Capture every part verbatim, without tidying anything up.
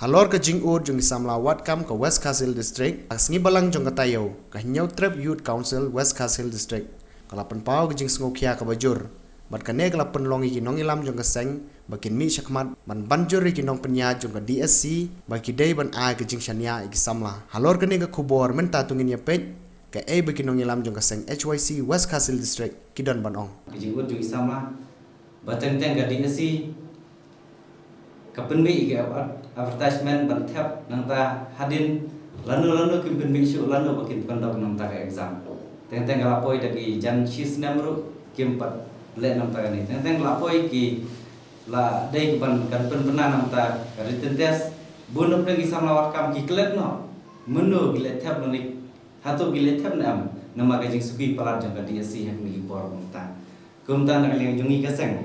Halor ka jingud jong ki samla wad kam ka West Khasi Hills District, ka sngi balang jong ka taïew, ka Hynñiewtrep Youth Council West Khasi Hills District ka la pynpaw ka jingsngewkhia kaba jur. Bad kane ka la pynlong ïa ki nongïalam jong ka seng ba kin mih shakhmat ban ban jur ïa ki nongpynïaid jong ka D S C ba ki dei ban ai ka jingshaniah ïa ki samla. Halor kane ka khubor mynta to ngin ïa peit kaei ba ki nongïalam jong ka seng H Y C West Khasi Hills District ki don ban ong. Ka jingud jong ki samla ba teng teng ka D S C ka pynmih ïa ki ad-, advertisement ban thep nangta hadien lano lano kim pynmih shuh lano ba kin pyndap nangta ka exam. Teng teng ka la poi da ki jan shi snem ruh kim pat leh nangta kane. Teng teng ka la poi ki la dei ki ban kan pynbna nangta ka written test. Bun na pdeng ki samla wad kam ki klet noh mynno ki leh thep noh ne hato ki leh thep ne em. Namar ka jingsuki palat jong ka D S C ha kine ki por mynta. Kumta na ka liang jong ngi ka seng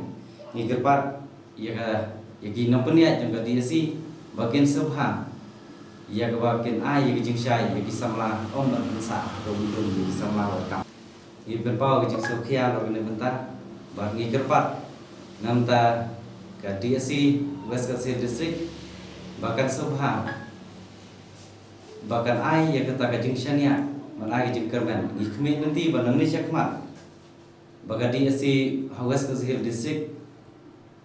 ngi kyrpad ïa ka, ïa ki nongpynïaid jong ka D S C ba kin sngewbha ïa kaba kin ai ïa ka jingshai ïa ki samla, ym ban pynsah ka wudum ïa ki samla wad kam. Ngi pynpaw ka jingsngewkhia halor kane bynta bad ngi kyrpad na bynta ka D S C West Khasi Hills District ba kan sngewbha ba kan ai ïa kata ka jingshaniah ban ai ka jingkyrmen. Ngi khmih lynti ba nangne shakhmat ba ka D S C ha West Khasi Hills District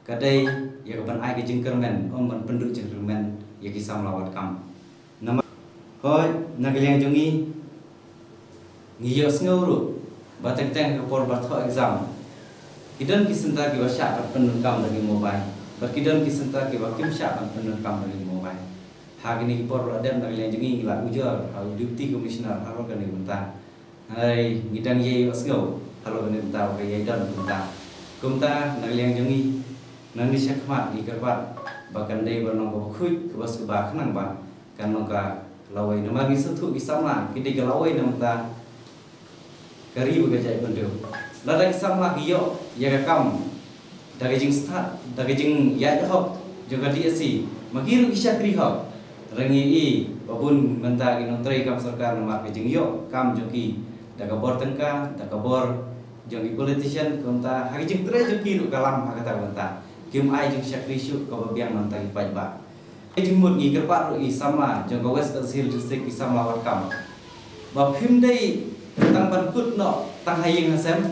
ka dei ïa ka ban ai ka jingkyrmen, ym ban pynduh jingkyrmen ïa ki samla wad kam. Namar hooid na ka liang jong ngi ngi ïohsngew ruh ba teng teng ka por ba thoh exam ki don ki synta kiba shah ban pyndonkam da ki mobile bad ki don ki synta kiba kim shah ban pyndonkam da ki mobile. Ha kine ki por ba la dep na ka liang jong ngi ngi la ujor ha u Deputy Commissioner halor kane ka bynta. Hynrei ngi dang ïai ïohsngew halor kane ka bynta ba ka ïai don ka bynta. Kumta na ka liang jong ngi nangne shakhmat ngi kyrpad ba kan dei ban long kaba khuid kaba sngewbha khnang ba kan long ka lawei. Namar ngi sngewthuh ki samla ki dei ka lawei na bynta ka ri bad ka jaitbynriew. Lada ki samla ki ïoh ïa ka kam da ka jingstad, da ka jingïaid hok jong ka D S C, ma ki ruh ki shakri hok. Hynrei ngi i ba bun mynta ki nongtrei kam sorkar namar ka jingïoh kam jong ki da ka bor tyngka, da ka bor jong ki politician, kumta ha ka jingtrei jong ki ruh ka lam ha kata ka bynta. Kim ai jingshakri shuh kaba biang na bynta ki paidbah. Ka jingmut ngi kyrpad ruh ïa ki samla jong ka West Khasi Hills District, ki samla wad kam, ba phim dei tang ban kut noh tang ha ïing ha sem,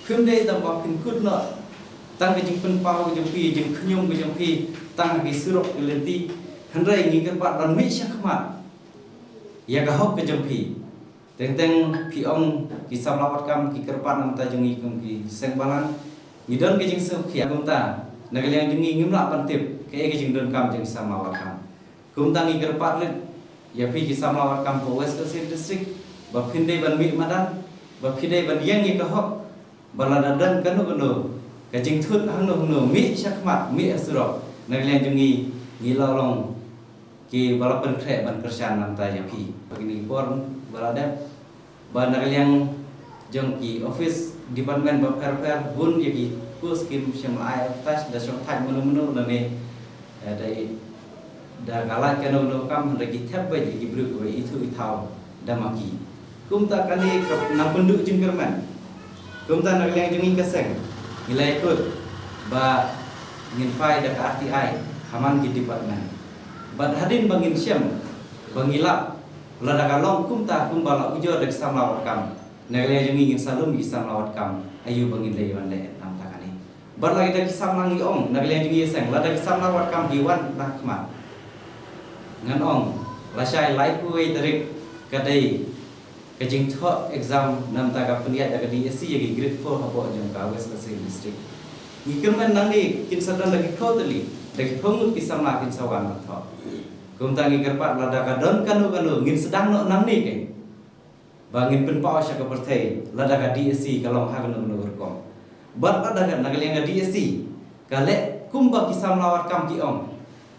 phim dei tang ba phin kut noh tang ka jingpynpaw ka jong phi, jingkhñium ka jong phi tang ha ki surok ki lynti. Hynrei ngi kyrpad ban mih shakhmat ïa ka hok ka jong phi. Teng teng phi ong ki samla wad kam ki kyrpad na bynta jong ngi kum ki seng balang. Ngi don ka jingsngewkhia kumta na ka liang jong ngi ngim lah ban tip kaei ka jingdonkam jong ki samla wad kam. Kumta ngi kyrpad rit ïa phi ki samla wad kam ka West Khasi Hills District ba phin dei ban mih madan, ba phi dei ban ïeng ïa ka hok. Ba lada don kano kano ka jingthut hangno hangno, mih shakhmat, mih ha surok. Na ka liang jong ngi ngi la long kiba la pynkhreh ban kyrshan na bynta ïa phi. Ha kine ki por ba la dep ba na ka liang jong ki office department bapher bapher bun ïa ki post kim shym la ai advertise, da shong thait mano mano lane, eh, da i, da ka lait kano kano kam, hynrei ki thep beit ïa ki briew kiba ithuh ithaw da ma ki. Kumta kane ka nang pynduh jingkyrmen. Kumta na ka liang jong ngi ka seng ngi la ïakut ba ngin file da ka R T I ha man ki department. Bad hadien ba ngin shem ba ngi lap, lada ka long kumta kumba la ujor da ki samla wad kam, na ka liang jong ngi ngin sa lum ïa ki samla wad kam aïu ba ngin leit ban leh na bynta kane. Bad lada ki samla, ngi ong na ka liang jong ngi ka seng, lada ki samla wad kam ki wan na khmat, ngan ong lashai laiphew wei tarik ka dei ka jingthoh exam na bynta ka pynïaid da ka D S C ïa ki grade four hapoh jong ka West Khasi Hills District. Ngi kyrmen nangne kin sa don da ki phew tylli, da ki phew ngut ki samla kin sa wan ban thoh. Kumta ngi kyrpad lada ka don kano kano ngin sdang noh nangne kein ba ngin pynpaw sha ka pyrthei lada ka D S C ka long ha kano kano ka rukom. Bad lada ka, na ka liang ka D S C ka leh kumba ki samla wad kam ki ong,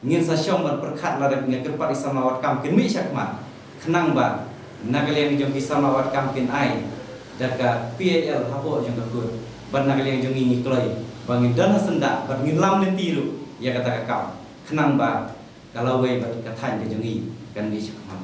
ngin sa shong ban pyrkhat lada, ngi kyrpad ïa ki samla wad kam kin mih shakhmat, khnang ba na ka liang jong ki samla wad kam kin ai da ka P I L hapoh jong ka kut. Bad na ka liang jong ngi ngi kloi ba ngin don ha syndah bad ngin lam lynti ruh ïa kata ka kam, khnang ba ka lawei bad ka thaiñ ka jong ngi kan mih shakhmat.